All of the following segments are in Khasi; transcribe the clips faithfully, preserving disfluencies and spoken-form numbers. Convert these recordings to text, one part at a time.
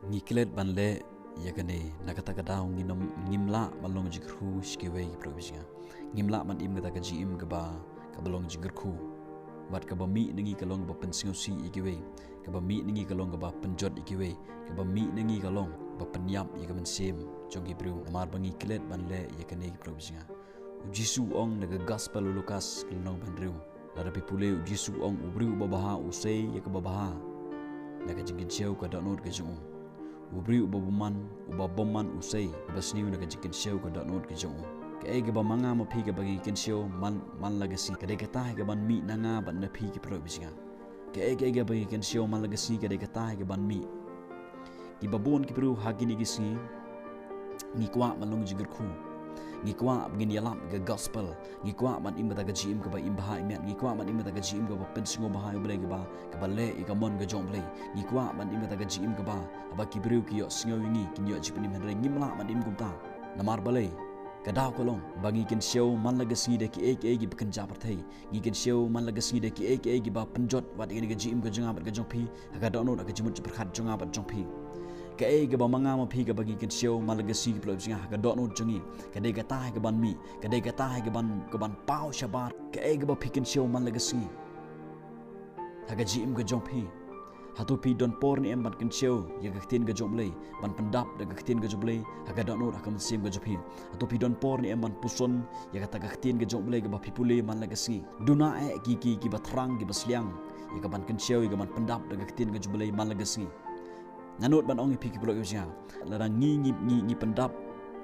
Ngi klet ban leh ïa kane, na kata ka daw ngin ym, ngim lah ban long jingkyrkhu sha kiwei ki paralok ba jong nga. Ngim lah ban im kata ka jingim kaba, kaba long jingkyrkhu. Bad kaba mih na ngi ka long kaba pynsngewsih ïa kiwei. Kaba mih na ngi ka long kaba pynjot ïa kiwei. Kaba mih na ngi ka long ba pynïap ïa ka mynsiem jong ki briew. Namar ba ngi klet ban leh ïa kane ki paralok ba jong nga. U Jisu u ong na ka gospel u Lukas ka lynnong ba hynriew. Lada phi pule, u Jisu u ong, u briew uba bha u sei ïa kaba bha na ka jingkynshew ka dohnud ka jong u. U briew uba bymman, uba bymman u sei, uba sniew na ka jingkynshew ka dohnud ka jong u. Kaei kaba ma nga ma phi kaba ngi kynshew man, man la ka sngi, ka dei kata hi kaban mih na nga bad na phi ki paralok ba jong nga. Kaei kaei kaba ngi kynshew man la ka sngi ka dei kata hi kaban mih. Kiba bun ki briew ha kine ki sngi ngi kwah ban long jingkyrkhu. Ngi kwah ban ngin ïalap ka gospel. Ngi kwah ban im kata ka jingim kaba im bha im miat. Ngi kwah ban im kata ka jingim kaba pynsngewbha ïa U Blei, kaba, kaba leh ïa ka mon ka jong U Blei. Ngi kwah ban im kata ka jingim kaba, haba ki briew ki ïohsngew ïa ngi, kin ïoh jingpynim, hynrei ngim lah ban im kumta. Namar balei? Ka daw ka long ba ngi kynshew man la ka sngi da kiei kiei kiba kynja pyrthei. Ngi kynshew man la ka sngi da kiei kiei kiba pynjot wat ïa kane ka jingim ka jong nga bad ka jong phi, ha ka dohnud, ha ka jingmut jingpyrkhat jong nga bad jong phi. Kaei kaba ma nga ma phi kaba ngi kynshew man la ka sngi ki paralok ba jong nga, ha ka dohnud jong ngi, ka dei kata hi kaban mih, ka dei kata hi kaban, kaban paw shabar. Kaei kaba phi kynshew man la ka sngi ha ka jingim ka jong phi? Hato phi don por ne em ban kynshew ïa ka ktien ka jong U Blei, ban pyndap da ka ktien ka jong U Blei ha ka dohnud, ha ka mynsiem ka jong phi? Hato phi don por ne em ban puson ïa kata ka ktien ka jong U Blei kaba phi pule man la ka sngi? Duna eh ki, ki, kiba thrang, kiba sliang ïa kaban kynshew, ïa kaban pyndap da ka ktien ka jong U Blei man la ka sngi. Nga nud ban ong ïa phi ki paralok ba jong nga, lada ngi, ngi, ngi, ngi pyndap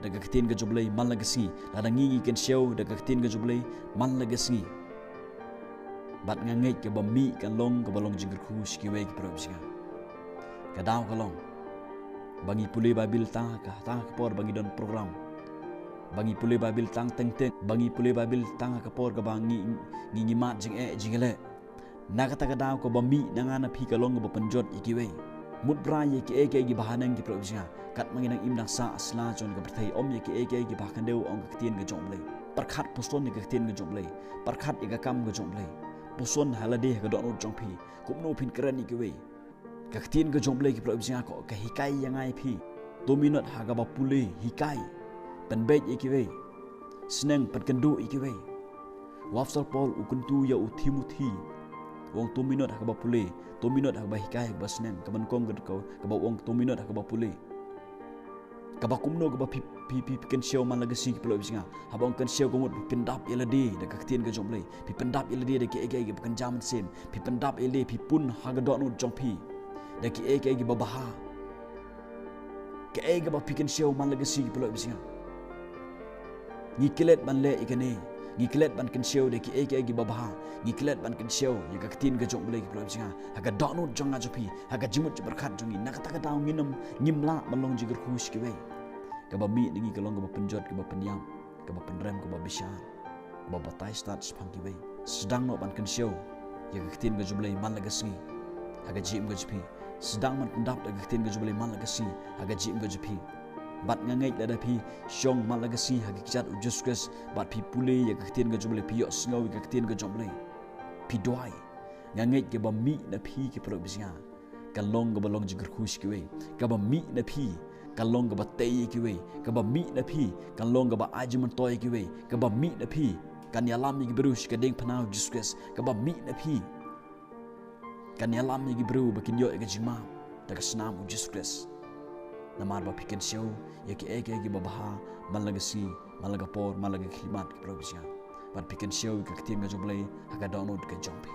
da ka ktien ka jong U Blei man la ka sngi, lada ngi, ngi kynshew da ka ktien ka jong U Blei man la ka sngi, bad nga ngeit kaba mih kan long kaba long jingkyrkhu sha kiwei ki paralok ba jong nga. Ka daw ka long ba ngi pule Baibl tang ha ka, tang ha ka por ba ngi don program. Ba ngi pule Baibl tang teng teng. Ba ngi pule Baibl tang ha ka por kaba ngi, ngi, ngi mad jingeh jingïaleh. Na kata ka daw kaba mih na nga na phi ka long kaba pynjot ïa kiwei. Mut brai ïa kiei kiei kiba haneng ki paralok ba jong nga. Katba ngi nang im nang sah ha sla jong ka pyrthei, ym ïa kiei kiei kiba ha khyndew, ong ka ktien ka jong U Blei. Pyrkhat puson ïa ka ktien ka jong U Blei. Pyrkhat ïa ka kam ka jong U Blei. Puson ha lade ha ka dohnud jong phi. Kumno phin kren ïa kiwei. Ka ktien ka jong U Blei ki paralok ba jong nga, ko ka hikai ïa nga ïa phi. To minot ha kaba pule, hikai. Pynbeit ïa kiwei. Sneng, pynkynduh ïa kiwei. U Apostol Paul u kyntu ïa u Timothi. U ong to minot ha kaba pule, to minot ha kaba hikai, ha kaba sneng, kaba nyngkong ka, ka, kaba u ong to minot ha kaba pule. Kaba kumno kaba phi, phi, phi, phi kynshew man la ka sngi ki paralok ba jong nga. Haba ong kynshew ka mut phi pyndap ïa lade da ka ktien ka jong U Blei. Phi pyndap ïa lade da kiei kiei kiba kynja mynsiem. Phi pyndap ïa lade, phi pun ha ka dohnud jong phi da kiei kiei kiba bha. Kaei kaba phi kynshew man la ka sngi ki paralok ba jong nga. Ngi klet ban leh ïa kane. Ngi klet ban kynshew da kiei kiei kiba bha. Ngi klet ban kynshew ïa ka ktien ka jong U Blei ki paralok ba jong nga. Ha ka dohnud jong nga jong phi, ha ka jingmut jingpyrkhat jong ngi. Na kata ka daw ngin ym, ngim lah ban long jingkyrkhu sha kiwei. Kaba mih na ngi ka long kaba pynjot, kaba pynïap, kaba pynrem, kaba bishar, kaba batai stad shaphang kiwei. Sdang noh ban kynshew ïa ka ktien ka jong U Blei man la ka sngi ha ka jingim ka jong phi. Sdang ban pyndap da ka ktien ka jong U Blei man la ka sngi ha ka jingim ka jong phi. Bad nga ngeit lada phi shong man la ka sngi ha ki kjat U Jisu Khrist bad phi pule ïa ka ktien ka jong U Blei, phi ïohsngew ïa ka ktien ka jong U Blei, phi duwai, nga ngeit kaba mih na phi ki paralok ba jong nga kan long kaba long jingkyrkhu sha kiwei. Kaba mih na phi kan long kaba tei ïa kiwei. Kaba mih na phi kan long kaba ai jingmyntoi ïa kiwei. Kaba mih na phi kan ïalam ïa ki briew sha ka diengphna U Jisu Khrist. Kaba mih na phi kan ïalam ïa ki briew ba kin ïoh ïa ka jingmap da ka snam U Jisu Khrist. Namar ba phi kynshew ïa kiei kiei kiba bha man la ka sngi, man la ka por, man la ka khlieh mat ki paralok ba jong nga. Bad phi kynshew ïa ka ktien ka jong U Blei ha ka dohnud ka jong phi.